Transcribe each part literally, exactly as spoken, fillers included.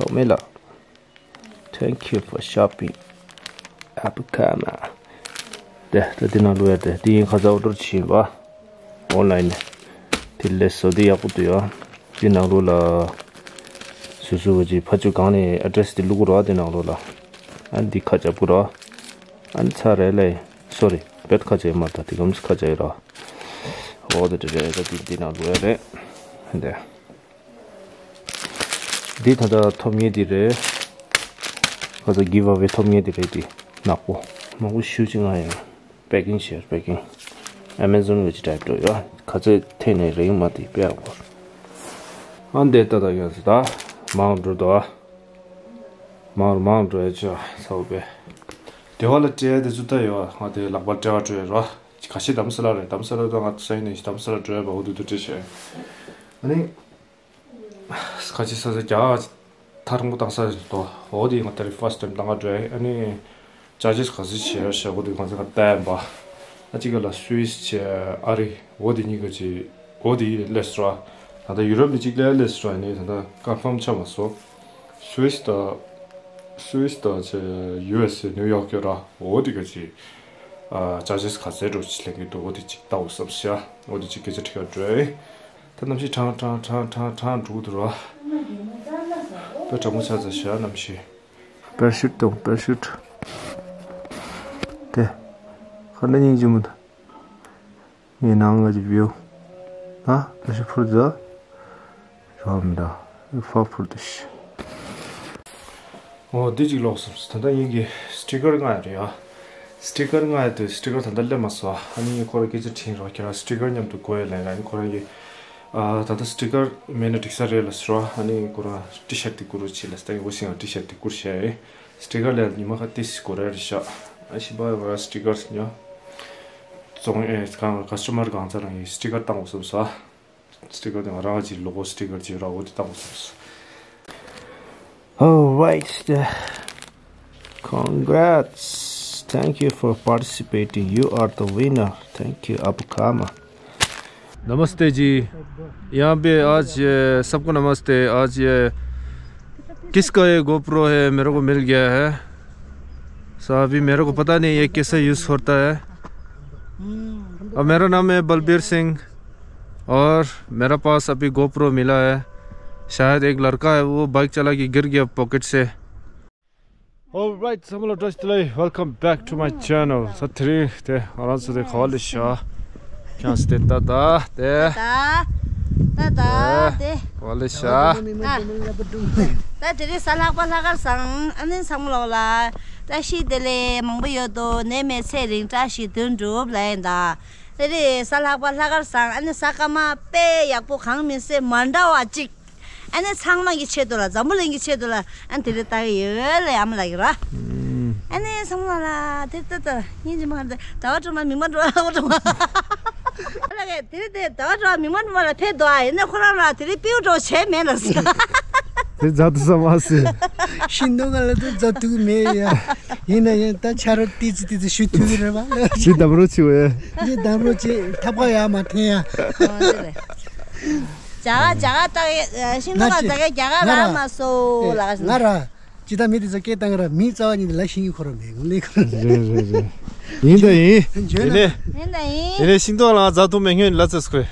ཨོ་མེ་ལ། Thank you for shopping. Apple Karma. དེ་ད་དེ་ནང་ལོ་ཡ་དེ་དེ་ཡིན་ཁ་ཚ་ཨོ་ཌར་བྱིན་པ། ཨོན་ལ་ཡིན་ནས། དེ་ལས་བཟོ་དེ་ཡག་པོ་འདུག་ཡ། དེ་ནང་ལོ་ལ། སུ་སུ་བ་ཅི་ཕ་ཆུ་གང་ནས་ཨ་ཌི་རེ་སི་དེ་བླུག་གོ་ར་དེ་ནང་ལོ་ལ། ཨ་ནི་དེ་ཁ་རྒྱབ་གོ་ར། ཨ་ནི་ཚ་རེ་ལེ། སོ་རི། བེད་ཁ་རྒྱབ་མ་ད་དེ་གམ་སུ་ཁ་རྒྱབ་ཡོད་ར། ཨོ་དེ་དེ་རེད་ད་དེ་དེ་ནང་ལོ་ཡ་རེད། དེ། འདི་ད་ལྟ་ཐོབ་ངེས་འདི་རེད། ཁ་ཚ་གིབ་ཨ་ཝེ་ཐོབ་ངེས་འདི་རེད་འདི། ནག་པོ། མང་པོ་ཞུ་ཅི་ང་ཡང་པེ་ཀིང་བྱས་པེ་ཀིང་། ཨ་མེ་ཛོན་གི་ཅི་ཊའིབ་འགྲོ་ཡོད། ཁ་ཚ་ཐེ་ནས་རིང་མ་དེ་པེ་ཨ་གོ། ཨ་འདི་ད་ད་ཡོད་ཟེར་ད། མང་འགྲོ་དོ། མང་མང་འགྲོ་ཡ་ཆ་ཚ་བོ་པེ། དེ་བ་ལ་སྤྲད་དེ་ཚུ་ད་ཡོད། ང་དེ་ལག་པ་སྤྲད་བ་འགྲོ་ཡ་རོ། ཁ་ཤས་དམ་ས་ལ་རེད། དམ་ས་ལ་ད་ང་ས་ཡིན་ནས་དམ་ས་ལ་འགྲོ་ཡ་བ་འུ་དུ་དུ་སྤྲད་བྱས། ཨ་ནི། ཁ་ཆེ་ས་ས་རྒྱ་གར་ཐར་མོ་བཏང་ས་དོ། འོ་དེ་ང་ད་རེས་ཕར་སི་ཊེམ་བཏང་ག་འགྲོ་ཡ། ཨ་ནི་ཅར་ཇེས་ག་ཚོད་བྱས་ཤག་འོ་དེ་ང་ཚོ་ག་བལྟས་པ། ཨ་གཅིག་ག་ལ་སུ་ཝིས་བྱས་ཨ་རི་འོ་དེ་གཉིས་ཀ་ཅིག་འོ་དེ་སླེབས་སོང་ར། ད་ལྟ་ཡུ་རོབ་ནས་གཅིག་སླེབས་སླེབས་སོང་ར། ཨ་ནི་ད་ལྟ་ཀོན་ཕམ་ཆགས་མ་སོང་། སུ་ཝིས་དང་སུ་ཝིས་དང་ཅེ་ཡུ་ཨེས་ཨེ་ནིའུ་ཡོག་སྐྱོད་ར་འོ་དེ་ག་ཅིག་ཨ་ཅར་ཇེས་ག་ཚོད་འགྲོ་ཅིག་ལེན་གི་འདུག་འོ་དེ་གཅིག་ལྟ་འོ་བསམ་ཤག་འོ་དེ་གཅིག་སྐད་ཆ་དྲི་ག་འགྲོ་ཡ། ད་གནམ་གཤིས་གྲང་གྲང་གྲང་གྲང་གྲང་འགྲོ་གི་འདུག་ར། དཔེ་གྲང་མོ་ཆགས་ཚར་ཤག་གནམ་གཤིས། པེ་ར་ཤུཊ་དང་པེ་ར་ཤུཊ། དེ། ཁ་ན་སྙིང་རྗེ་མོ་འདུག་ངའི་ནང་ང་གི་བིའུ། ཨ། པེ་ར་ཤུཊ་འཕུར་འདུག་རོ་མི་འདུག་ཕ་འཕུར་འདུག་ཤི། འོ་འདི་གཅིག་ལོག་སོང་། ད་ལྟ་ངེད་ཀྱི་སི་ཊི་ཀར་ལྔ་རེད་ཡ། སི་ཊི་ཀར་ལྔ་ཡ་དུ་སི་ཊི་ཀར་ད་ལྟ་སླེབས་མ་སོང་། ཨ་ནི་ཁོ་རང་སྐད་ཆ་དྲིས་རོགས། ཁྱེད་རང་སི་ཊི་ཀར་མཉམ་དུ་དགོས་ཡ་ལན་ར། ཨ་ནི་ཁོ་རང་གིས་ཨ་ད་ལྟ་སི་ཊི་ཀར་མེད་ན་འགྲིག་ས་རེད་ལབ་ཟེར་རོ། ཨ་ནི་ཁོ་རང་ཊི་ཤར་ཊི་བསྐུར་རོགས་བྱེད་ལབ་ཟེར། ད་ངས་འོ་ཞིག་ང་ཊི་ཤར་ཊི་བསྐུར་བཞག་ཡིན། སི་ཊི་ཀར་ལ་ཉི་མ་ཁ་ཏིས་དགོས་རེད་ཤག་ཨ་ཤི་བ་ང་རང་སི་ཊི་ཀར་ཉོ། བཙོང་ཨེ་གང་ཀ་སི་ཊ་མར་གང་ཚ་རང་གིས་སི་ཊི་ཀར་བཏང་དགོས་བསམ་ས། སི་ཊི་ཀར་དེ་ང་རང་གི་ལོ་གོ་སི་ཊི་ཀར་ཅིག་ར་འོ་དེ་བཏང་དགོས་བསམ་ས། All right. Congrats. Thank you for participating. You are the winner. Thank you, Abu Kama. नमस्ते जी, यहाँ पे आज, ये, सबको नमस्ते। आज ये किसका ये गोप्रो है, मेरे को मिल गया है। सो अभी मेरे को पता नहीं ये कैसे यूज़ होता है। और मेरा नाम है बलबीर सिंह और मेरा पास अभी गोप्रो मिला है। शायद एक लड़का है, वो बाइक चला के गिर गया पॉकेट से। Alright, ཚང་མ་ལ་བཀྲ་ཤིས་བདེ་ལེགས། Welcome back to my channel. ས་དེ་རིང་དེ་ང་རང་ཚོ་དེ་ག་བ་ལས་ཤ། ཁྱང་སྟེ་ད་ད་དེ། ད་ད་དེ། ག་བ་ལས་ཤ། ད་དེ་རིང་གཟའ་ལྷག་པ་ལྷག་དཀར་བཟང་། ཨ་ནི་ཚང་མ་ལོག་ལ་བཀྲ་ཤིས་བདེ་ལེགས་མང་པོ་ཡོད་དོ། ནད་མེད་ཚེ་རིང་བཀྲ་ཤིས་དོན་འགྲུབ་ལ་ཡིན་ད། དེ་རིང་གཟའ་ལྷག་པ་ལྷག་དཀར་བཟང་། ཨ་ནི་གཟའ་སྐར་མ་དཔེ་ཡག་པོ་གང་མིན་སེ་མ་འདྲ་བ་གཅིག་ཨ་ནི་ཚང་མ་གི་ཆེད་དུ་ལ་འཛམ་བུ་གླིང་གི་ཆེད་དུ་ལ་ཨ་ནི་དེ་རིང་ལྟ་གི་ཡོད་ལ་ཡ་མ་ལ་གི་ར། ཨ་ནི་ཚང་མ་ལ་དེ་ལྟ་ལྟ་སྙིང་རྗེ་མ་ད་ཟླ་བ་སྒྲོལ་མ་མིག་དམར་འགྲོ་ཨ་སྒྲོལ་མ་ལ་གི་དེ་རིང་དེ་ཟླ་བ་སྒྲོལ་མ་མིག་དམར་འགྲོ་མ་ལ་ཕེབས་འདུག་ཨ་ཡིན་ན་ཁོ་རང་ལ་དེ་རིང་པིའུ་འགྲོ་བྱས་མེད་ལ་ཟེར། དེ་མཛའ་དུ་ས་མ་ཟེར། ཤིང་སྡོང་ག་ལ་དུ་མཛའ་དུ་མེད་ཡ། ཡིན་ན་ཡང་ད་ཆ་རོ་ཏི་ཙི་ཏི་ཙི་ཞུ་ཐུབ་ཀྱི་རེད་བ། ཞི་དམ་རོ་ཆི་བས། ཞི་དམ་རོ་ཆི་ཐབ་ཀ་ཡ་མ་འཐེན་ཡ། ཨོ་དེ་རེད། རྒྱ་གར་རྒྱ་གར་ལྟ་གི་ཤིང་ཏོག་ག་ང་རྒྱ་གར་རྒྱ་གར་ང་ར་ར་མ་སོ་ལ་ག་ང་ར་ཅི་ད་མི་དེ་ཚོ་སྐད་བཏང་གི་ར་མི་རྩ་བ་ཉིད་དེ་ལ་ཤེས་ཀྱི་ཁོ་ར་མེད་གོ་ལེ་ཁོ་ར། རེད་རེད་རེད། ཡིན་ད་ཡིན། ཡིན་ནས། ཡིན་ད་ཡིན། ཡིན་ནས་ཤིང་ཏོག་ལ་ང་མཛའ་ཐུག་མེད་སྔོན་ལ་ཚེ་སྐོས།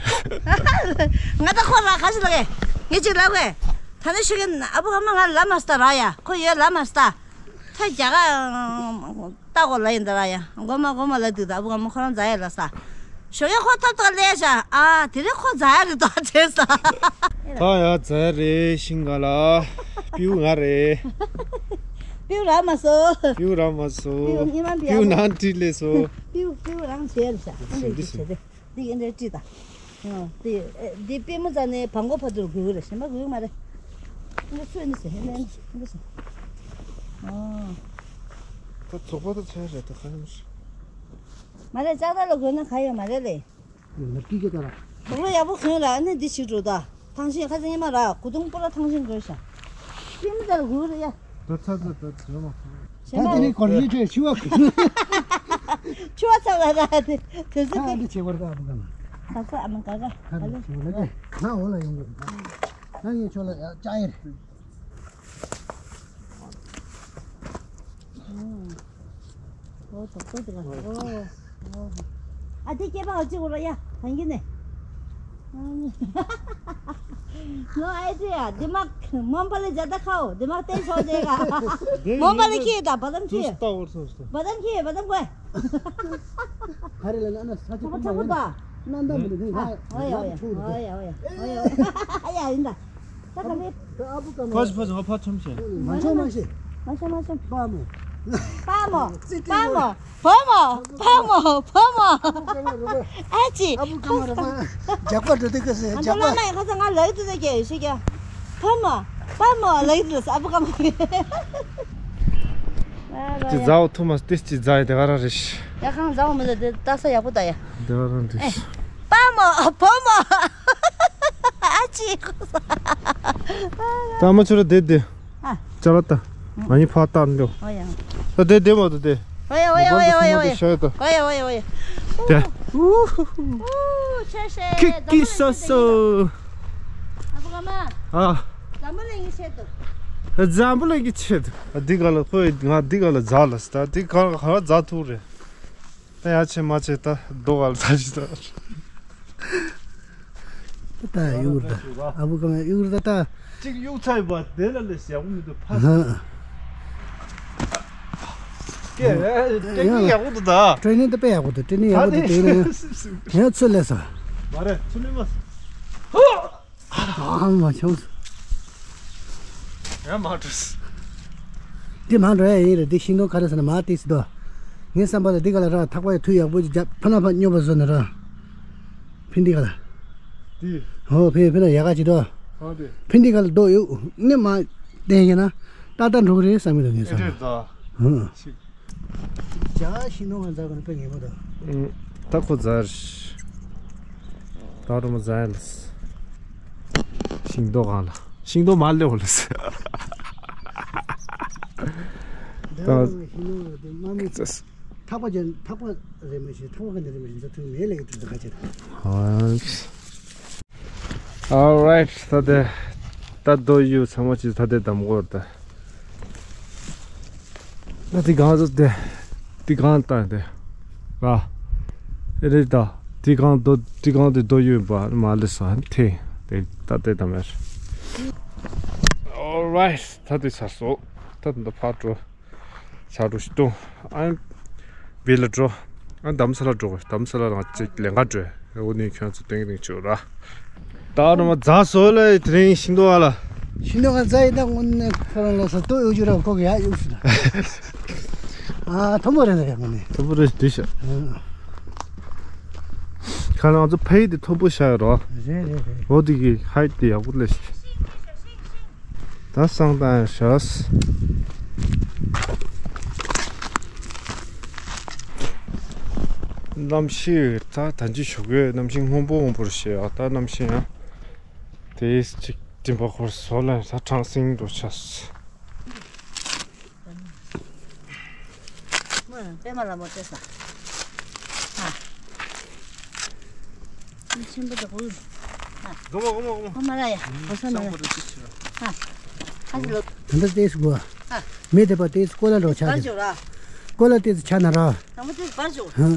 ང་ད་ཁོ་ལ་ག་ཞིག་ལ་གས། ངས་ཅིག་ལབ་གས། ད་ནི་ཤུ་གི་ཨ་བུ་ཨ་མ་ང་ལ་མ་སྟ་ར་ཡ་ཁོ་ཡོད་ལ་མ་སྟ། ད་རྒྱ་ག་ལྟ་གོ་ལ་ཡིན་ད་ར་ཡ་མགོ་མ་མགོ་མ་ལ་དུས་ད་ཨ་བུ་ཨ་མ་ཁོ་རང་མཛའ་ཡ་ལ་ས། ཞོགས་ཀས་ཁོ་ཐབ་ཐག་ལས་བྱ། ཨ་དེ་རིང་ཁོ་མཛའ་ཡ་རེད་དོ་བྱས་ས། ད་ཡ་མཛའ་ཡ་རེད་ཤིང་ག་ལ། པིའུ་ང་རེད། པིའུ་ར་མ་སོ། པིའུ་ར་མ་སོ། པིའུ་ཉི་མ་པིའུ་པིའུ་ནང་བྲིས་ལས་སོ། པིའུ་པིའུ་རང་བྱས་རེད་ཤག་ཨ་འདྲ་ཞིག་བྱས་ཏེ། འདི་ཨེ་འདྲ་བྲིས་དང་། ཨ་འདི་ཨེ་འདི་པུས་མོ་རྩ་ནས་བང་མགོ་བར་དུ་འགུལ་གི་རེད། གཞན་པ་འགུལ་གི་མ་རེད། འདི་ཚོས་ནི་ཟེར་ཨེ་འདི་ཟེར། ཨ། ད་ཚོགས་པ་ད་ཚོས་རེད་ད་ག་ནས་མ་རེད། ལྕགས་རྟ་ལ་འགུལ་ན་ག་ཡོད་མ་རེད་ལེ། ནག་ཀི་ཀི་ད་ར། དོག་ལོ་ཡག་པོ་གོན་ལ་ཨ་ནི་འདི་བྱེད་འགྲོ་ད། ཐང་ཤིང་ཁ་སང་ཉི་མ་ར་གུ་དུང་པོ་ར་ཐང་ཤིང་གོན་ཤག་པུས་མོ་ད་ལ་འགུལ་རེད་ཡ། ད་ཚ་ཚ་ད་ཚ་མ། ད་དེ་ནས་གོར་ཡིན་ཁྲོད་ཆུ་བ་གོན། ཆུ་བ་ཚ་བ་ར་དེ་དུས་ཚོད་ད་དེ། འདི་བྱེད་པར་ད་ཨ་མ་ག་མ། ད་ཚ་ཨ་མ་ག་ག་ད་ཨ་ལེ། ད་འོ་ལ་ཡོང་གི་རེད། ད་ངས་ཁྱོད་ལ་ཡ་ཅག་ཡེ་རེད། ཨ་དེ་སྐྱེས་པ་གཅིག་གོ་ར་ཡ་གང་གི་ནས། No idea. दिमाग मूंगफली ज्यादा खाओ, दिमाग तेज हो जाएगा। मूंगफली खिए था, बादाम खिए। बादाम खिए, बादाम को है। हरे लेना ना, साथ में बादाम का। नंदा मुझे नहीं, हाँ, ओए, ओए, ओए, ओए, ओए। या, इंदा। फज, फज, हाँ, फज, छम छे। माशो, माशे। माशो, माशो। पामो। पामो। पामो। पामो। पामो। पामो। आची। अब कमर में। जगवा दे के से, जगवा। लामा, यहाँ से ना लग तो के, इसे क्या? पामो। पामो, लग तो, अब कमर। ཅི་ཛའོ་ཐུ་མ་སྟེ་ཅི་ཛའི་དེ་ག་རང་རེད། ཡ་ཁང་ཛའོ་མི་ལ་དེ་ལྟ་ས་ཡག་པོ་ད་ཡ། དེ་ག་རང་རེད། པ་མོ། བུ་མོ། ཨ་ཅི། ད་མ་ཆུ་ར་དེ་དེ། ཨ། ཅ་ལ་ད། ང་ཡི་ཕ་ཏང་ལོ། ཨོ་ཡ། ད་དེ་དེ་མ་ད་དེ། ཨོ་ཡ་ཨོ་ཡ་ཨོ་ཡ་ཨོ་ཡ། ཤ་ད། ཨོ་ཡ་ཨོ་ཡ་ཨོ་ཡ། དེ། ཨུ་ཧུ་ཧུ། ཨུ་ཆེ་ཤེ། ཁི་ཁི་སོ་སོ། ཨ་བུ་ག་མ། ཨ། ཛམ་བུ་གླིང་གི་ཆེད་དུ། ཛམ་བུ་གླིང་གི་ཆེད་དུ། འདི་ག་ལ་ཁོས་ང་འདི་ག་ལ་ཛ་ལ་ད་འདི་ག་ག་ཛ་ཐུག་རེད། ད་ཡ་ཆེ་མ་ཆེ་ད་རྡོ་ག་ལ་ད་ཞིག་ད། ད་ཡུག་ར་ད། ཨ་བུ་ག་མ་ཡུག་ར་ད་ད། གཅིག་གཡུག་ཚར་ཡོད་པ་དེ་ལ་ལས་ཡག་པོ་མི་འདུག་ཕ། ཧ། ཀེ་ཀེ་ཡག་པོ་འདུག་ད། ཊེ་ནིང་ད་དཔེ་ཡག་པོ་འདུག་ཊེ་ནིང་ཡག་པོ་འདུག་དེ་ནས་ཡང་ཚུར་སླེབས་སོང་། མ་རེད་ཚུར་སླེབས་མ་སོང་། ཧ། ཨ་མ་ཆུང་། ཡང་མ་འགྲོ། འདི་མ་འགྲོ་ཡ་ཡིན་རེད། འདི་ཤིང་སྡོང་ག་རེ་ཟེར་ན་མ་ཏིས་སི་དོ། ངའི་བསམ་པ་ལ་འདི་ག་ལ་ར་ཐག་པ་ཡ་ཐུ་ཡག་པོ་ཅིག་རྒྱབ་ཕ་ན་ཕ་སྨྱོ་བ་བཟོ་ན་ར། ཕིན་འདི་ག་ལ། འདི། ཧོ་ཕིན་ཕིན་ན་ཡག་ག་ཅིག་དོ། ཧོ་འདི། ཕིན་འདི་ག་ལ་རྡོ་ཡོད་ནི་མ་བསྟན་ཡིན་ན་ཏག་ཏག་འགྲོ་གི་རེད་བསམ་གི་འདུག་ངའི་བསམ་པ། ཨེ་འདྲ་ད། ཧུ། ཤིག་ཇ་ཤིང་སྡོང་གང་ཟ་གི་ན་དཔེ་ངན་པ་དང་། ད་ཁོ་ཟ་རེད། ད་རུ་མ་ཟ་ཡ་ལ། ཤིང་སྡོང་གང་ལ། ཤིང་སྡོང་མ་ལེ་འོ་ལ་ཟ། ད་ཤིང་སྡོང་ལ་དེ་མ་མི་ཚེ། ཐག་པ་ཅན་ཐག་པ་རེད་མ་ཤེས་ཐག་པ་ག་ནས་རེད་མ་ཤེས་ཟ་ཐུབ་མེད་ལེ་གི་དུས་ཚོད་ཁ་ཆེ། ཧ། Alright, ད་དེ་ད་རྡོ་ཡུ་ཚང་མ་ཅིག་ད་དེ་བསྡམ་དགོས་རེད་ད། ད་དེ་གང་ཟེར་དེ་དེ་གང་ལྟ་དེ་ར་ཨེ་རེད་ད། དེ་གང་རྡོ་དེ་གང་དེ་རྡོ་ཡུ་པ་མ་ལེ་ས་དེ་དེ་ད་དེ་བསྡམ་ཡར། Alright, ད་དེ་ཚར་སོང་། ད་དེ་འདི་ཕར་འགྲོ། ཆ་རུ་ཤི་ཏུ། ཨ། བི་ལ་འགྲོ། ཨ་དྷ་རམ་ས་ལ་འགྲོ་དགོས། དྷ་རམ་ས་ལ་རང་གཅིག་ལེན་ག་འགྲོ། འོ་ནི་ཁྱོད་ཚོ་སྟེང་རིང་བྱོས་ར། ད་རུ་མ་རྫ་སོ་ལ་དེ་རིང་ཤིང་ཏོག་ཨ་ལ། ཤིང་ཏོག་ཨ་རྫ་ཡིན་ད་དངོས་གནས་ཁོ་རང་ལ་ས་ཏོག་གཡུག་རྒྱུ་ར་ཁོ་གི་ཡ་གཡུག་སུ་ད། ཨ་མཐོན་པོ་རེད་ད་ཡ་དངོས་གནས། མཐོན་པོ་རེད་དེ་ཤ། ཨ། ཁ་ལ་ང་ཚོ་ཕ་ཡི་དེ་མཐོན་པོ་ཤ་ཡོད་རོ། རེད་རེད་རེད། འོ་དེ་གི་ཧའི་ཊི་དེ་ཡག་པོ་ལས་ཤ། ད་སང་ད་ཤ། གནམ་གཤིས་ད་ད་ཅི་ཞོགས་ཀས་གནམ་གཤིས་སྔོན་པོ་སྔོན་པོ་རེད་ཤག་ད་གནམ་གཤིས་ཡང་དེ་ཅིག་སྤྲིན་པ་འཁོར་སོ་ལ་ད་གྲང་སིང་འགྲོ་ཆགས། པད་མ་ལ་མོ་ཏེ་ས། ཨ། ཆེན་པོ་དེ་ཧུལ། ཨ། གོ་མོ་གོ་མོ་གོ་མོ། ཨ་མ་ལ་ཡ། གོ་ས་མ་ལ། ཨ། ཨ་ཞི་ལོ། ད་ལྟ་ཏེས་གོ། ཨ། མེ་དེ་པ་ཏེས་ཀོ་ལ་འགྲོ་ཆ་དེ། ཀོ་ལ་ཏེས་ཆ་ན་ར། ཨ་མ་ཏེས་བར་ཅོ།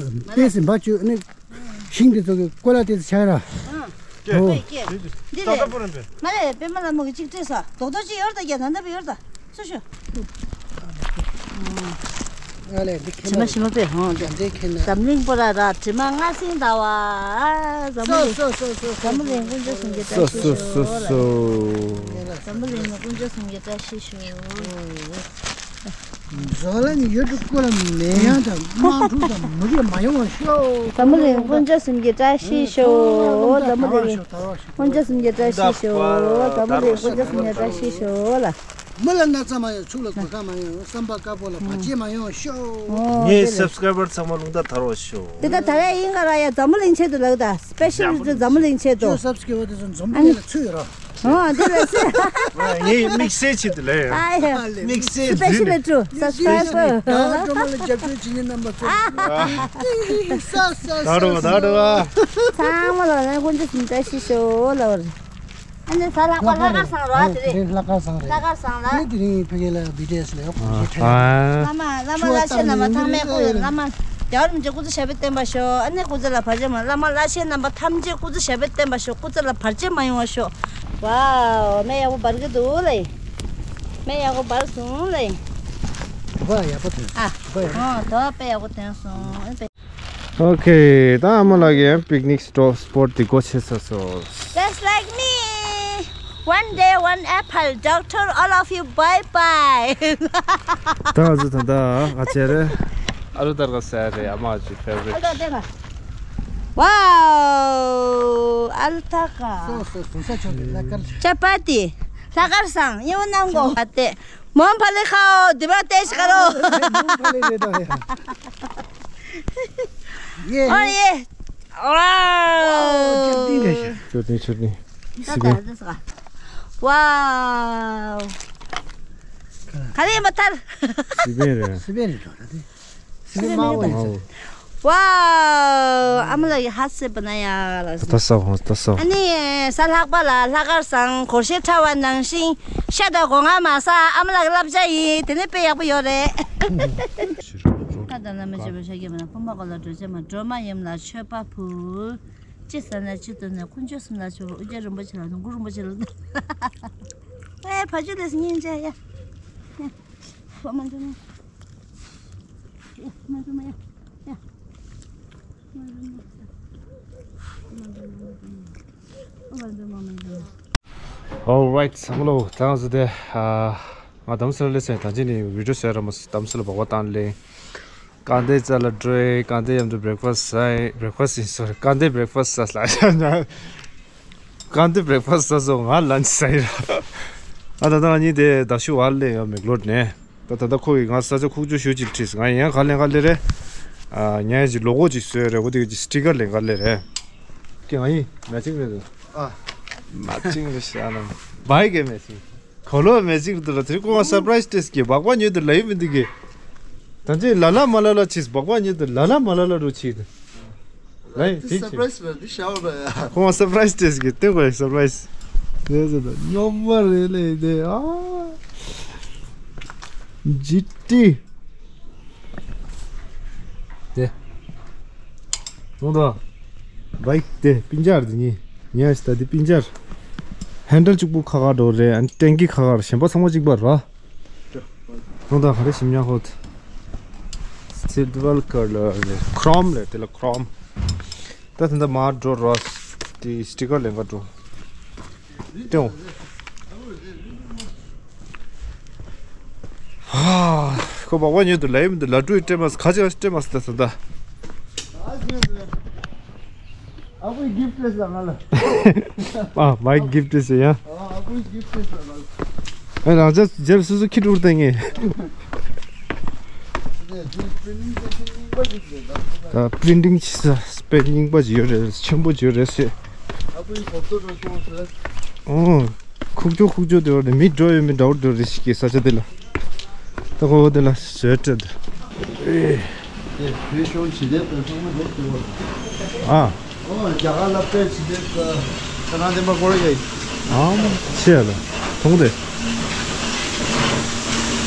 ཏེས་བར་ཅོ་ནི། ཤིང་དེ་ཚོ་གི་ཀོ་ལ་དེ་ཚོ་ཆགས་ར། ཨ། ཀེ། ཨོ། ཀེ། འདི་ད་ལྟ་རེད། པོ་རེད་པས། མ་རེད་པད་མ་ལ་མོ་གི་གཅིག་སྤྲད་ས་རྡོག་རྡོག་ཅིག་ཡོད་ད་ཀྱ་ད་ལྟ་བི་ཡོད་ད་སུ་ཞུ། ང་ལས་འདི་ཁྱེད་ཞི་མ་ཞི་མ་པས་ཧོ་འདི། འདི་ཁྱེད་ན། འཛམ་གླིང་པོ་ར་ར་དྲི་མ་ལྔ་སྲིང་ཟླ་བ། འཛམ་བུ་གླིང་། སོ་སོ་སོ་སོ། འཛམ་བུ་གླིང་དཀོན་མཆོག་གསུམ་གྱི་བཀྲ་ཤིས་ཤོག་ལ། འཛམ་བུ་གླིང་དཀོན་མཆོག་གསུམ་གྱི་བཀྲ་ཤིས་ཤོག་འཛམ་བུ་གླིང་ཡུལ་དུ་བཀོད་ལ་མེ་ཡང་དང་དམག་འཁྲུག་དང་མུ་གེ་མ་ཡོང་བར་ཤོག་འཛམ་བུ་གླིང་དཀོན་མཆོག་གསུམ་གྱི་བཀྲ་ཤིས་ཤོག་འཛམ་བུ་གླིང་དཀོན་མཆོག་གསུམ་གྱི་བཀྲ་ཤིས་ཤོག་འཛམ་བུ་གླིང་དཀོན་མཆོག་གསུམ་གྱི་བཀྲ་ཤིས་ཤོག་ལ། མི་ལ་ན་ཚ་མ་ཡོང་། ཚུགས་ལ་གོད་ཁ་མ་ཡོང་། བསམ་པ་དཀར་པོ་ལ་བར་ཆད་མ་ཡོང་ཤོག་ངའི་སབ་སི་ཀ་རའི་བར་ཚང་མ་རླུང་རྟ་དར་བ་ཤོག་དེ་ད་དར་ཡ་ཡིན་ག་ར་ཡ་འཛམ་བུ་གླིང་ཆེད་དུ་ལགས་ད་སི་པེ་ཤལ་འཛམ་བུ་གླིང་ཆེད་དུ། ཁྱོད་སབ་སི་ཀ་རའི་བར་དེ་ཚོ་འཛོམས་ཨ་ནི་ལ་ཚུད་ཡོད་ར། ཨོ་དེ་ལ་སེ། ངའི་དམིགས་བསལ་ཆེད་དུ་ལས། ཨ་ཡ། དམིགས་བསལ་སི་པེ་ཤལ་ལི་ཊུ་སབ་སི་ཀ་རའི་བར། ད་སྒྲོལ་མ་ལ་རྒྱབ་སྐྱོར་བྱེད་མཁན་རྣམ་པ་ཚོ། ད་རུ་བ་ད་རུ་བ། ཚང་མ་ལ་ནས་དཀོན་མཆོག་གསུམ་བཀྲ་ཤིས་ཤོག་ལབ་པ་རེད། ཨ་ནི་ས་ལྷག་པ་ལྷག་དཀར་བཟང་རོ། ཨ་དེ་རིང་ལྷག་དཀར་བཟང་རེད། ལྷག་དཀར་བཟང་ལ། ཨ་ནི་དེ་རིང་ཕ་གི་ལ་བི་ཏི་ཨེས་ལ་ཡོད་གོ་ཤེས་ཁྲེལ། ཨ། བླ་མ་བླ་མ་བླ་ཆེན་རྣམ་པ་ཚང་མས་སྐུ་བླ་མ་རྒྱལ་བ་རིན་པོ་ཆེ་སྐུ་ཚེ་ཞབས་པད་བརྟན་པ་ཤོག་ཨ་ནི་སྐུ་ཚེ་ལ་བར་ཆད་མ། བླ་མ་བླ་ཆེན་རྣམ་པ་ཐམས་ཅད་སྐུ་ཚེ་ཞབས་པད་བརྟན་པ་ཤོག་སྐུ་ཚེ་ལ་བར་ཆད་མ་ཡོང་བ་ཤོག་ཝའོ། སྨན་ཡག་པོ་འབར་གི་འདུག་ལེ། སྨན་ཡག་པོ་འབར་སོང་ལེ། བ་ཡག་པོ་ཐོན། ཨ། བ་ཡག་པོ། ཨོ་དོ་དཔེ་ཡག་པོ་ཐོན་སོང་། ཨོ་ཁེ། ད་ཨ་མ་ལགས་ཀྱིས་པིག་ནིག་སི་པོཊ་དེ་སྒོ་ཕྱེ་ཚར་སོང་། Just like me. One day, one apple. Doctor, all of you, bye bye. ད་ང་ཚོ་ད་ལྟ་ང་བཅས་རེད། ཨ་ལུ་ཏར་ཀ་ཟ་རེད། ཨ་མ་ཅི་ཕེ་ཝ་རི་ཊི། ཨ་ལུ་ཏར་ཀ། ཝའོ། ཨ་ལུ་ཏར་ཀ། སོ་སོ་སོ་ས་ཆོད་རེད། ལྷག་དཀར། ཅ་པ་ཏི། ལྷག་དཀར་བཟང་། ཡོང་ནམ་གོ། ཨ་ཏེ། མོན་ཕ་ལི་ཁའོ། དེ་མ་ཏེ་ཤི་ཀ་རོ། མོན་ཕ་ལི་རེད་ད་ཡ། ཡེ། ཨོ་ཡེ། ཝའོ། ཅོ་ཏི་རེད་ཤག་ཅོ་ཏི་ཅོ་ཏི། སི་པན། ཝའོ། ག་རེ་ཡིན་པ་ཐར། སི་པན་རེད། སི་པན་རེད་འགྲོ་ད་དེ། སི་པན་དམར་པོ་ཡིན་ས། ཝའོ། ཨ་མ་ལགས་ཀྱི་ཧ་སེ་པ་ན་ཡ་ལ། ད་ས་ཧོ་ད་ས། ཨ་ནི་ས་ལྷག་པ་ལ་ལྷག་དཀར་བཟང་། སྒོར་གཞས་འཁྲབ་པ་ནང་བཞིན་ཤ་དང་སྒོ་ང་མ་ཟ། ཨ་མ་ལགས་ཀྱི་བསླབ་བྱ་ཡིན། དེ་ནས་དཔེ་ཡག་པོ་ཡོད་རེད། ཁ་དང་ལ་མི་བྱེད་པར་ཤ་སྐྱེས་པ་ན། ཕུང་པོ་གང་ལ་འགྲོ་བྱེད་མ། སྒྲོལ་མ་ཡུམ་ལ་མཆོད་པ་ཕུལ། ཅི་ཟ་ན་ཅི་འཐུང་ན་དཀོན་མཆོག་གསུམ་ལ་མཆོད་པ། ཨོ་རྒྱན་རིན་པོ་ཆེ་ལ་ནོར་བུ་རིན་པོ་ཆེ་ལ། ཨེ་ཕ་ཆུ་ལས་སྙིང་རྗེ་ཡ། ཡ། ཕ་མ་འདུག་ན། ཡ་མ་འདུག་ན་ཡ། ཡ། Alright ཚང་མ་ལོ། ད་ང་ཚོ་དེ་ཨ་ང་དམ་སེ་ལ་སླེབས་སོང་། ད་ཅི་ནས་བི་ཌི་ཡོ་བཟོ་ཡ་ར་མ་སོང་། དམ་སེ་ལ་སྦག་སྦག་བཏང་ལེ། སྐར་འདེབས་རྩ་ལ་འགྲོ་ཡི། སྐར་འདེབས་མཉམ་དུ་བྷི་རེག་ཕ་སི་ཊི་ཟ་ཡི། བྷི་རེག་ཕ་སི་ཊི་ཡིན་སོ་རེད། སྐར་འདེབས་བྷི་རེག་ཕ་སི་ཊི་ཟ་ལ་ཡ། སྐར་འདེབས་བྷི་རེག་ཕ་སི་ཊི་ཟ་སོང་། ང་ལན་ཆི་ཟ་ཡི་ར། ཨ་ད་ད་ང་གཉིས་དེ་ད་ཤུ་བར་ལེ་ཡོད་མེག་ལོར་ནས། ད་ད་ལྟ་ཁོ་གིས་ང་ས་ཆ་ཁུག་ཀྱོག་ཞུ་ཅིག་ཁྲིད་ང་ཡང་ག་ལེན་ག་ལེ་རེད། ཨ་ཉ་ཡ་ཅིག་ལོ་གོ་ཅིག་བཟོས་རེད། འོ་དེ་གི་ཅིག་སི་ཊི་ཀར་ལེན་ག་ལེ་རེད། ཀྱེ་ང་ཡིན་མེ་ཅིང་རེད་འདུག་ཨ། མེ་ཅིང་རེད་ཤག་ན་བའི་གེ་མེ་ཅིང་། གོ་ལོ་མེ་ཅིང་རེད་འདུག་ལ། དེ་ཁོ་ང་སར་པ་རའི་སི་ཊེས་ཀྱི་སྦག་སྦག་ཉོས་འདུག་ལ་ཡིན་མི་འདུག་གི། ད་ཅི་ལ་ལ་མ་ལ་ལ་ཅིག་སྦག་སྦག་ཉོས་འདུག་ལ་ལ་མ་ལ་ལ་རུ་ཅིག་འདུག་ལ་ཡིན་དེ་ཅིག་སར་པ་རའི་སི་རེད་འདི་ཤའོ་ར་ཡ། ཁོང་སར་པ་རའི་སི་ཏེས་གི་སྟོན་དགོས་སར་པ་རའི་སི། རེད་ཟེར་ད་རྙོག་པ་རེད་ལེ་དེ་ཨ། ཇི་ཏི། དེ། ནོ་ད། བའིག་དེ་སྤུན་ཆ་རེད་དེ་ཉིན། ཉལ་ཞིག་ད་དེ་སྤུན་ཆ་རེད། ཧན་ཌལ་གཅིག་པུ་ཁ་ཁ་འགྲོ་རེད། ཨ་ནི་ཊེང་ཀི་ཁ་ཁ་རེད། གཞན་པ་ཚང་མ་གཅིག་པ་རེད། ནོ་ད་ག་རེ་ཞིམ་ཉག་ཧོད། སིལ་ཝར་ཀ་ལར་རེད། ཁྲོམ་རེད་དེ་ལ་ཁྲོམ། ད་དེ་འདྲ་མར་འགྲོ་རོགས། དེ་སི་ཊི་ཀར་ལེན་ག་འགྲོ། ཏེའོ། ཧ། ཁོ་སྦག་སྦག་ཉོས་འདུག་ལ་ཡིན་མི་འདུག་ལ་ཀྲུའི་སྤྲད་མ་སོང་། ཁ་ཅིག་སྤྲད་མ་སོང་ད་ད། ཨ་ཁུའི་གིཕ་ཊི་རེད་ཟེར་ང་ལ། ཨ་མའི་གིཕ་ཊི་རེད་ཟེར་ཡ། ཨ་ཁུའི་གིཕ་ཊི་རེད་ཟེར་ང་ལ། ཨེ་རང་ཅག་རྗེས་སུ་སུ་ཁྱི་དྲུག་བསྟན་ངེས། ད་པི་རིན་ཊིང་བྱེད་ས་དཔེ་རྙིང་པ་ཅིག་ཡོད་རེད། ཆེན་པོ་ཅིག་ཡོད་རེད་ཟེར། ཨོ། ཁུག་ཀྱོག་ཁུག་ཀྱོག་དེ་བར་དུ་མི་འགྲོ་ཡོད་མི་འདྲ་བོ་འགྲོ་རེད་ཤག་གི་ས་ཆ་དེ་ལ། ད་ཁོ་བོ་དེ་ལ་བཟོས་སྤྲད་འདུག་ཨེ། དེ་བོད་གཞུང་ཇི་ལྟར་དང་ཚང་མ་རེད་དེ་བ། ཨ། ཨོ་རྒྱ་གར་ལ་དཔེ་ཇི་ལྟར་ཁ་ནང་བདེན་པ་སྐོར་ཡ་ཡིན། ཨ་མ་ཆེ་ལ་མཐོང་དེ།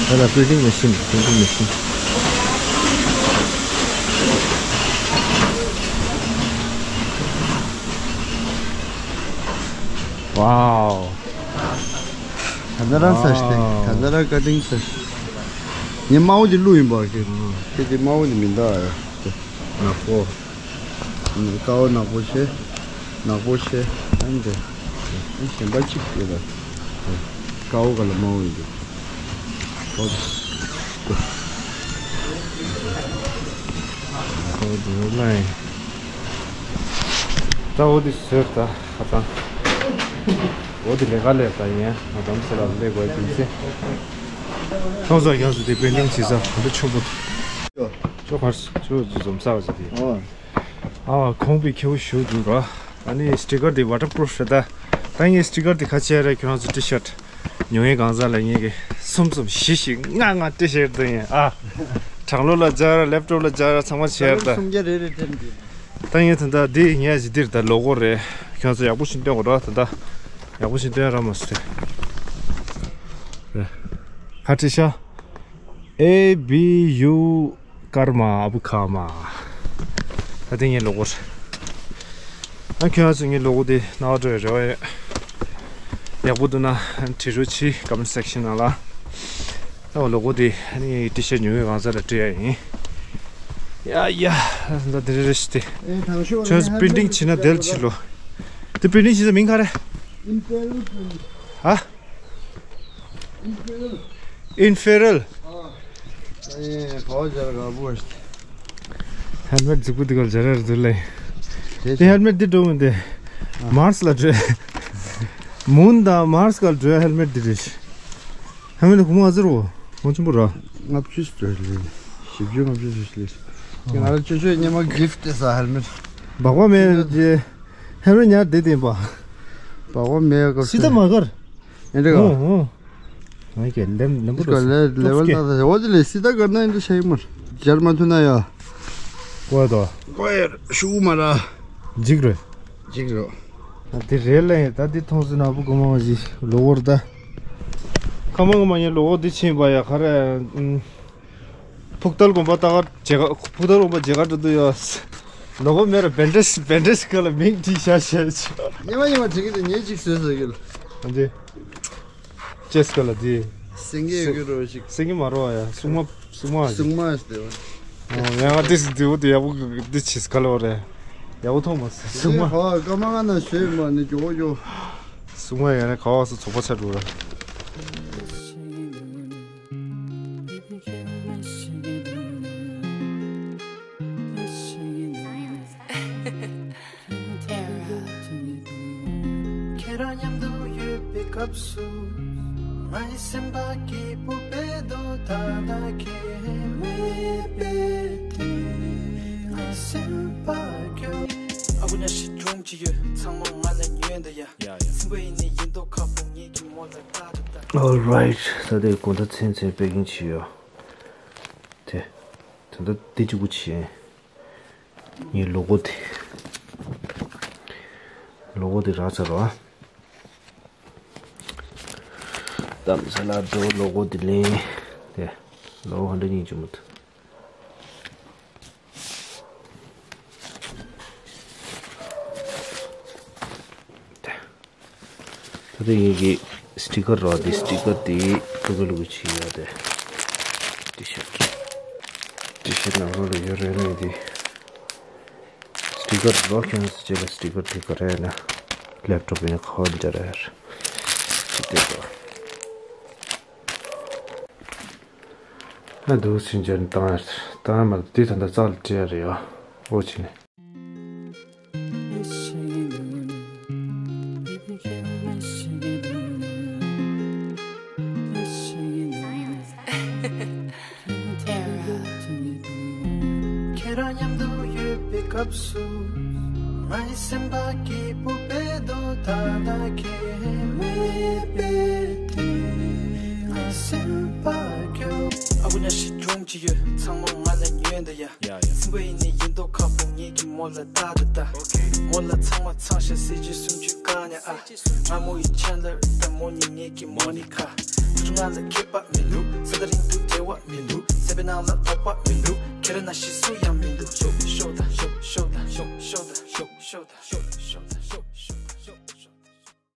ད་ལ་པི་རིན་ཊིང་མེ་ཤིན། པི་རིན་ཊིང་མེ་ཤིན། ཝའོ། ད་ལྟ་རང་ས་ཞིག་སྟེ། ཝའོ། ད་ལྟ་རང་ཀ་ཊིང་ས་ཞིག་ངས་དམར་པོ་དེ་བླུགས་ཡིན་པ་གི་ཁྱེད་ཀྱི་དམར་པོ་དེ་མི་འདུག་ཨ། ནག་པོ། དཀར་པོ་ནག་པོ་བྱས། ནག་པོ་བྱས། ཨ་ནི་དེ། ཨ་གཞན་པ་གཅིག་ཡོད་ད། དཀར་པོ་ག་ལ་དམར་པོ་ཡིན་འདུག་ཨོ་དེ། ཨོ་དེ་ལ་ཡིན། ད་འོ་དེ་ཟེར་ད་ཧ་ཙང་། འོ་དེ་ལས་ཀ་ལས་ད་ཡིན་ང་དམ་སེ་ལ་ལས་དགོས་དུས་ཚེ། ཁྱོད་ཚོ་ཁྱོད་ཚོ་དེ་པེན་ཊིང་བྱེད་ས་ག་འདྲ་ཆེན་པོ། ཁྱོད་གར་ཁྱོད་ཀྱི་འཛོམས་ས་བ་ཟེར་དེ། ཨ་གོང་པའི་ཁྱེའུ་ཞུ་འདུག་ར། ཨ་ནི་སི་ཊི་ཀར་དེ་ཝ་ཊར་པུ་རུཕ་རེད་ད། ད་ངས་སི་ཊི་ཀར་དེ་ཁ་ཕྱེ་རེད། ཁྱོད་རང་ཚོ་ཊི་ཤར་ཊི་ཉོ་མཁན་གང་ཟག་ལ་ངས་གི་གསུམ་གསུམ་བཞི་བཞི་ལྔ་ལྔ་ཊི་ཤར་ཊི་དེ་ཡིན་ཨ། གྲང་གློ་ལ་སྦྱར་ར་ལེབ་ཊོབ་ལ་སྦྱར་ར་ཚང་མ་ཕྱེ་ར་ད། སུམ་བརྒྱ་རེ་རེ་སྤྲད་འདུག་ད་ངས་ད་ལྟ་འདི་ངས་ཇི་འདིར་ད་ལོ་གོ་རེད། ཁྱོད་ཚོ་ཡག་པོ་ཞིག་སྟོན་དགོས་ར་ད་ལྟ། ཡག་པོ་ཞིག་སྟོན་ར་མ་སོང་རེད། ཧ་ཁྲི་ཤ། ཨེ་བི་ཡུ་ཀར་མ་ཨ་བུ་ཁ་མ། ད་དེ་ངའི་ལོ་གོ་རེད། ཨ་ཁྱོད་ཚོ་ངའི་ལོ་གོ་དེ་ནང་འགྲོ་ཡ་རེ་བ་ཡོད། ཡག་པོ་འདུག་ན་བྲིས་རོགས་གྱིས་ཀོ་མེན་སེག་ཤན་ནང་ལ། ད་ལོ་གོ་དེ་ཨ་ནི་ཏི་ཤར་ཉོ་གི་གང་ས་ལ་སྤྲད་ཡ་ཡིན། ཡ་ཡ། ད་དེ་རེ་རེ་ཞིག་དེ། ཁྱོད་ཚོ་པི་རིན་ཊིང་བྱེད་ན་དེ་ལ་བྱེད་ལོ། དེ་པི་རིན་ཊིང་བྱེད་ས་མིང་ག་རེ། ཨིན་ཕེ་རལ། ཨ། ཨིན་ཕེ་རལ། ཨིན་ཕེ་རལ། ཨེ། ག་བ་སྦྱར་ག་བོ་ཞིག་ཧེལ་མེ་ཊི་རྫིག་པོ་འདི་ག་ལ་སྦྱར་ཡ་རེད་ལེ། དེ་དེ་ཧེལ་མེ་ཊི་འདི་འགྲོ་མི་འདི། མཱར་སི་ལ་འགྲོ། མུན་དང་མཱར་སི་ག་ལ་འགྲོ་ཡ་ཧེལ་མེ་ཊི་འདི་རེད། ཧེལ་མེ་ཊི་གོང་མ་ཨ་ཙི་རོ། གོང་ཆེན་པོ་ར། ལྔ་བཅུ་ཙམ་རེད་ལེ། བཞི་བཅུ་ལྔ་བཅུ་ཙམ་རེད་ལེ། དེ་ང་རང་ཅོ་ཅོས་སྔོན་མ་གིཕ་ཊི་སྟེར་ས་ཧེལ་མེ་ཊི། སྦག་སྦག་མེད་དེ། ཧེལ་མེ་ཊི་ཉར་བསྡད་བསྡད་པ། སྦག་སྦག་མེད་སྐབས་སི་ཏ་མ་གར། ཨེ་འདྲ་ག་ཨོ་ཨོ། ང་གི་ལེམ་ལེམ་པོ་ཨིས་ཀ་ལེ་ལེ་ཝལ་ཏག་ཏག་འོ་དེ་ལས་སི་ཏ་གར་ན་ཨེ་འདྲ་ཤ་ཡི་མར་སྦྱར་མ་ཐུབ་ན་ཡ། ཀོ་ཡ་དོ། ཀོ་ཡ་ཤུ་མ་ར། འཇིག་རེད། འཇིག་རོ། ད་དེ་རེད་ལེ། ད་དེ་མཐོང་སོང་ན་བུ་གོ་མ་ཞིག་ལོ་གོར་ད། ཁ་མང་གོ་མ་ཡིན་ལོ་གོ་དེ་ཕྱིན་པ་ཡ་ག་རེ། ཕུག་ཏལ་དགོན་པ་ད་ག་མཇལ་ཁ་ཕུག་ཏལ་དགོན་པ་མཇལ་ཁ་འགྲོ་དུས་ཡོད། ལོ་གོ་མེད་ར་བེན་ཌེ་ཇི་བེན་ཌེ་ཇི་ག་ལ་མིང་བྲིས་བཞག་བཞག་ཅིག་ཉི་མ་ཉི་མ་བྲིས་གི་འདུག་ངས་གཅིག་བཟོས་བཟོས་གི་ལ། ཨ་ཅེ། ཅེས་ག་ལ་དེ། སེང་གེ་ཡོད་གི་རོ་ཞིག་སེང་གེ་མ་རོ་ཡ་སྲུང་མ་སྲུང་མ་ཞིག་སྲུང་མ་ཞིག་དེ་བ། ཨོ་ཡ་ང་དེ་སི་དེ་བོ་དེ་ཡག་པོ་དེ་ཆིས་ག་ལ་བ་རེད། ཡག་པོ་མཐོང་མ་སོང་སྲུང་མ། ཧ་ཀ་མ་ང་ན་ཞོས་མ་ནི་ཇོ་ཇོ། སྲུང་མ་ཡ་ནི་ག་བ་སོ་ཚོགས་པ་ཆ་འགྲོ་ར། ཁྱེད་རང་མཉམ་དུ་ཡོད་པའི་སྐབས་སུ། ངའི་སེམས་པ་སྐྱིད་པོ་དཔེ་འདུག་ད་ལྟ་ཁྱེད་མེད་པའི་དུས། ངའི་སེམས་པ་སྐྱོ། ཨ་ཁུ་ན་ཤི་སྒྲུང་ཅི་ཡོད་ཚང་མ་ང་ལ་ཉོན་འདི་ཡ། ཡ་ཡ། སེམས་པ་ཡིན་ནི་ཡིན་མདོག་ཁ་པོ་ངེད་ཀྱི་མོ་ལ་ལྟ་དུ་ལྟ། Alright། ད་ལྟའི་དགོང་དག་མཚན་མཚན་པེ་ཀིང་བྱས་ཡོད། དེ། ད་ལྟ་དེ་གཅིག་པུ་བྱས། ངའི་ལོ་གོ་དེ། ལོ་གོ་དེ་རག་ཚར་བ། གཏམ་ས་ལ་འགྲོ་ལོ་གོ་དེ་ལེན། དེ། ལོ་གོ་ཧན་འདྲ་ཉིན་བྱུང་མི་ཐུབ། དེ། ད་ལྟ་ངེད་ཀྱི་སི་ཊི་ཀར་རོ་དེ་སི་ཊི་ཀར་དེ་ཕྲུ་གུ་ལུ་གུ་ཆི་ཡོད་དེ། ཊི་ཤར་ཊི་ཤར་ནང་ལོགས་ལ་ཡོད་རེད་ནི་དེ། སི་ཊི་ཀར་རོ་ཁྱོད་ཚོ་ཅེ་ལ་སི་ཊི་ཀར་དེ་ག་རེ་ན་ལེབ་ཊོབ་ཡིན་ཁ་བ་འདྲ་རེད། ཅི་དེ་རོ། ཨ་འདུག་སེ་འཇར་ནི་བཏང་ཡ་བཏང་ཡ་མ་དེ་ད་ལྟ་རྩ་ལ་སྤྲད་ཡ་རེད་ཡ། ཨོ་ཅི་ནི། ཁྱེད་རང་མཉམ་དུ་ཡོད་པའི་སྐབས་སུ། ངའི་སེམས་པ་སྐྱིད་པོ་དཔེ་འདུག་ད་ལྟ་ཁྱེད་མེད་པའི་དུས། ངའི་སེམས་པ་སྐྱོ། ཨ་ཁུ་ན་ཤི་སྒྲུང་ཅི་ཡོད་ཚང་མ་ང་ལ་ཉོན་འདི་ཡ། ཡ་ཡ། སེམས་པ་ཡིན་ནི་ཡིན་མདོག་ཁ་པོ་ངེད་ཀྱི་མོ་ལ་ལྟ་དུ་ལྟ། མོ་ལ་ཚང་མ་ཚང་ཤ་སྲིད་ཇུས་སུམ་ཅུ་གང་ནས་ཨ། ང་མོ་ཡི་ཆན་ལར་ད་མོ་ནི་ངེད་ཀྱི་མོ་ནི་ཁ། ང་ལ་ཁྱད་པར་མི་འདུག་ས་ད་རིང་དུ་བྲེལ་བ་མི་འདུག་སེམས་པའི་ནང་ལ་དོགས་པ་མི་འདུག་ཁྱེད་རང་ན་ཤི་སུ་ཡང་མི་འདུག་ཤོག་ཤོག་ད་ཤོག་ཤོག་ད་ཤོག་ཤོག་ད་ཤོག་ཤོག་ཤོག་ད་ཤོག་ཤོག་ད།